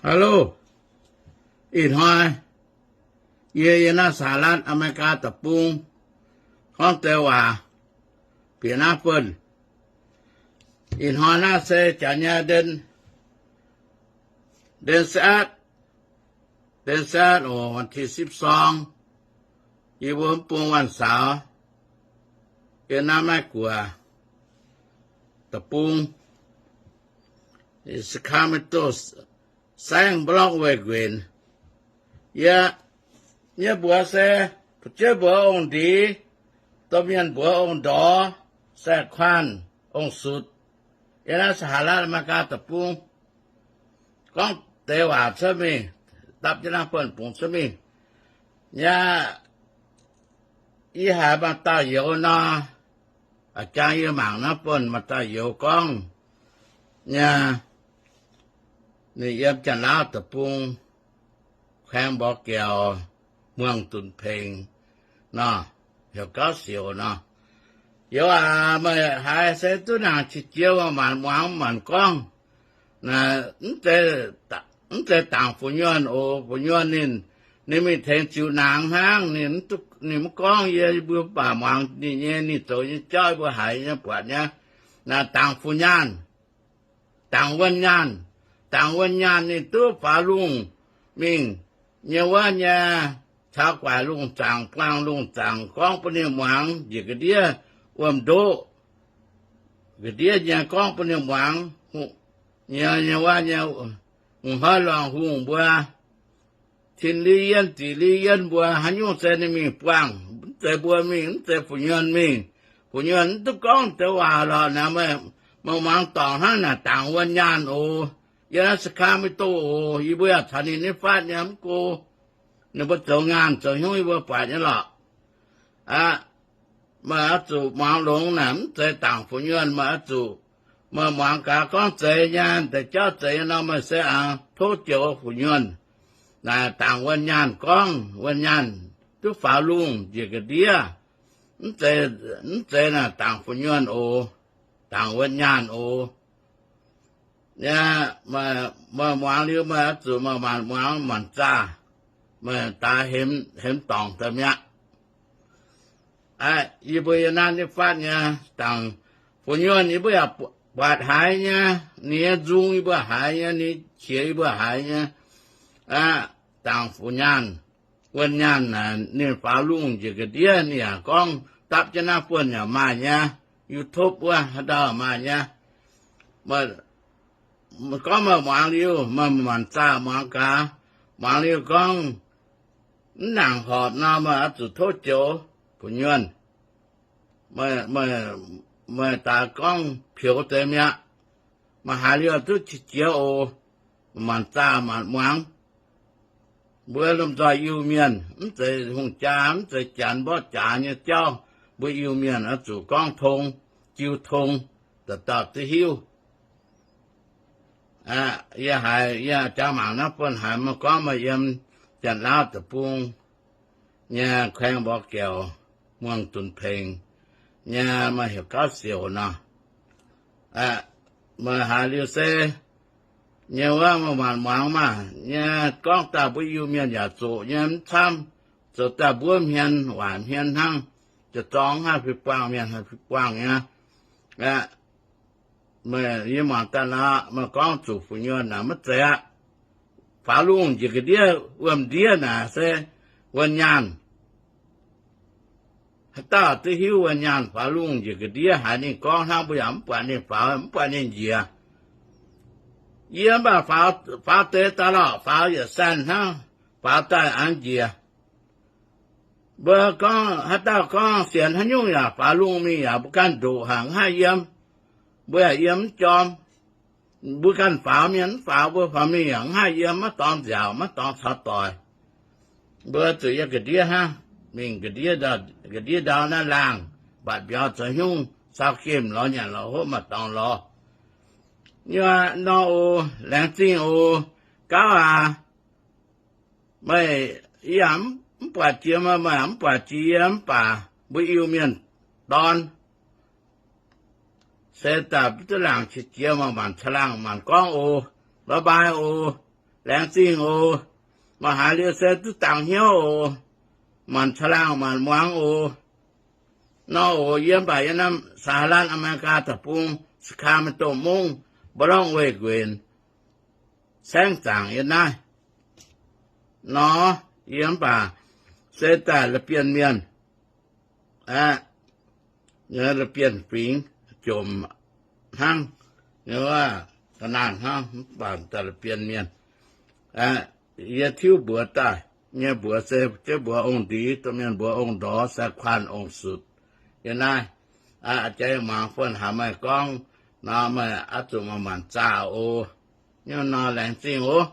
Hello, ih hnoi yie yiem naaiv Saalatv Aa^me^li^gaa deic-bung gorngv deix waac bieqc naaiv buonv. Ih hnoi naaiv se janx nyei เดือน เดือนสิบเอ็ด เดือนสิบเอ็ด โอ้ วันที่สิบสอง yie mbuo mv bung วันเสาร์ yiem naaiv Meiv Guoqv deic-bung, Sacramento saengv mborqv weih nquenc. Yie, yie mbuox se, fu'jueiv mbuox ong-ndiev, domh mienh mbuox ong-ndorx, saeng-kuaanh ong-sutc, yiem naaiv Saalatv Aa^me^li^gaa deic-bung gorngv deix waac cuotv mingh, dapv jienv naaiv buonv-bungx cuotv mingh. Yaac yie haiz maaih dauh youz nor, a'jang yie mangc naaiv buonv maaih dauh youz gorngv, yaac ninh yiem Janx-Laauv deic-bung, แขวงบ่อแก้ว เมืองตุนเพง nor, heuc Gauv Siouc nor. Youz aac, meih haiz se duqv nangc qiex jiez maanc muangx maanc gorngv, mv zeiz dangc fu'nyuonh oc. Fu'nyuonh ninh, ninh mingh tengx ziux nangx hnangv. Ninh mv gorngv, yie mbuo mv baac muangx ninh nyei, ninh zoux nyei jauv yie mbuo haiz nyei buatc nyei. Naaic dangc fu'nyaanh, dangc wuonh nyaanh. Dangc wuonh nyaanh ninh duqv faaux lungh mingh nyei wuov nyei, caux guaix lungh zaangc, buangh lungh zaangc gorngv bun ninh muangx njiec ga'ndiev wuom-ndoqv. Ga'ndiev nyei gorngv bun ninh muangx nyei, nyei wuov nyei, hungh hnoi lorngh hungh mbuo, tin-liuh-yienv ziqc-liuh-yienv mbuo haaix nyungc se ninh mingh buangh. Mv zeiz mbuo mingh, mv zeiz fu'nyuonh mingh. Fu'nyuonh mv duqv gorngv deix waac lorqc naaic. Meih, meih muangx dorngc hnangv naaic dangc wuonh nyaanh oc. Yiem naaiv Sacramento oc. Yie mbuo yaac caux ninh nyei fatv nyei mv go. Ninh mbuo zoux ngaanh zoux hnyouv yie mbuo buatc nyei lorqc. Aqv, meih oix zuqc muangx longx naaic, mv zeiz dangc fu'nyuonh. Meih oix zuqc, meih muangx gaax gorngv zeiz nyei, deix jauv zeiz nyei nor, meih se aengx tov joux fu'nyuonh. Naaic dangc wuonh nyaanh gorngv, wuonh nyaanh duqv faaux lungh njiec ga'ndiev. Mv zeiz, mv zeiz naaic dangc fu'nyuonh oc. Dangc wuonh nyaanh oc. Yaac, meih muangx liuz meih oix zuqc meih maanc muangx maanc zaah, meih daaih hemx dorngc daaih mi'aqv. Aqv, yie mbuo yiem naaiv nyei fatv nyei, dangc fu'nyuonh yie mbuo yaac buatc haiz nyei, ninh nyei nzung yie mbuo haiz nyei, ninh qiex yie mbuo haiz nyei. Aqv, dangc fu'nyaanh, wuonh nyaanh naaic ninh faaux lungh njiec ga'ndiev, ninh yaac gorngv dapv jienv naaiv buonv yaac maaih nyei, YouTube wuov haaix ndau maaih nyei. Meih gorngv meih muangx liuz, meih maanc zaah muangx gaax. Muangx liuz gorngv mv nangc horpc nor, meih oix zuqc tov joux fu'nyuonh. Meih, meih, meih daaih gorngv peux deix mi'aqv. Meih haiz liuz duqv qiex jiez oc. Maanc zaah maanc muangx. Mbuo lomh nzoih Iu-Mienh, mv zeiz hungh jaa, mv zeiz janx mborqv jaax nyei jauv. Mbuo Iu-Mienh oix zuqc gorngv tong, jiu tong, dauh dauh duqv hiuv. Yie haiz, yie jangx mangc naaiv buonv haiz meih gorngv meih yiem Janx-Laauv deic-bung nyei แขวงบ่อแก้ว เมืองตุนเพง nyei, meih heuc Gauv Siouc nor. Meih haiz liuz se nyei wuov, meih maanc muangx maah nyei, gorngv daaih mbuo Iu-Mienh yaac zoqc nyei mv camv, zoux daaih mbuov hmien waaic hmien hnangv, jiex zorng haih fih buangh, mienh haih fih buangh nyei. Meih, yie muangx daaih nor, meih gorngv zuqc fu'nyuonh naaic maiv zeiz aqv. Faaux lungh njiec ga'ndiev wuom-ndiev naaic se wuom-nyaanh. Haaix dauh duqv hiuv wuom-nyaanh faaux lungh njiec ga'ndiev, haiz ninh gorngv hnangv, mbuo yaac mv buatc ninh faaux, mv buatc ninh njiec. Yie mv baac faaux, faaux deix daaih lorqc, faaux yietc sanh hnangv, faaux daaih an njiec. Mbuo gorngv, haaix dauh gorngv sienx haaix nyungc yaac faaux lungh mingh yaac mbuo ganh ndoqc haic, mv haih yiem. Mbuo yaac yiem mv jorm. Mbuo ganh faaux, mienh mv faaux, mbuo faaux mingh yaac mv haih yiem, maiv dorngx nziaauc, maiv dorngx caux doic. Mbuo zuqc yiem ga'ndiev hnangv, mingh ga'ndiev ndau, ga'ndiev ndau naaiv laangh, mbatc mbiauz zoux hnyungv, cau gemh lorz nyanc lorz hopv maaih dorngx lorz. Nor oc, laengz zingh oc, Gauv aac. Meih, yie yaac mv buatc jiex meih, meih yaac mv buatc jiex yie, mv baac mbuo Iu-Mienh dorn se daaih duqv laangc qiex jiez, meih maanc caangh laangh maanc gorngv oc. Bye bye oc. Laengz zingh oc. Maaih haaix liuz se duqv dangx hnyouv oc. Maanc caangh laangh maanc muangx oc. Nor oc, yie mv baac yiem naaiv สหรัฐอเมริกา deic-bung, Sacramento mungv, บรอนซ์ เวกเวน saengv zaangc yiem naaiv. Nor, yie mv baac se daaih la'bienh mienh, aqv, la'bienh fingx, jomc hnangv, ga'naanh hnangv, mv baac daaih la'bienh mienh. Yie tiuv mbuox daaih nyei mbuox se jienv mbuox ong-ndiev, domh mienh mbuox ong-ndorx, sai-kuaanh ong-sutc. Yiem naaiv, a'jang muangx buonv haaix meih gorngv nor, meih oix zuqc maaih maanc zaah oc. Nyei nor, laengz zingh oc.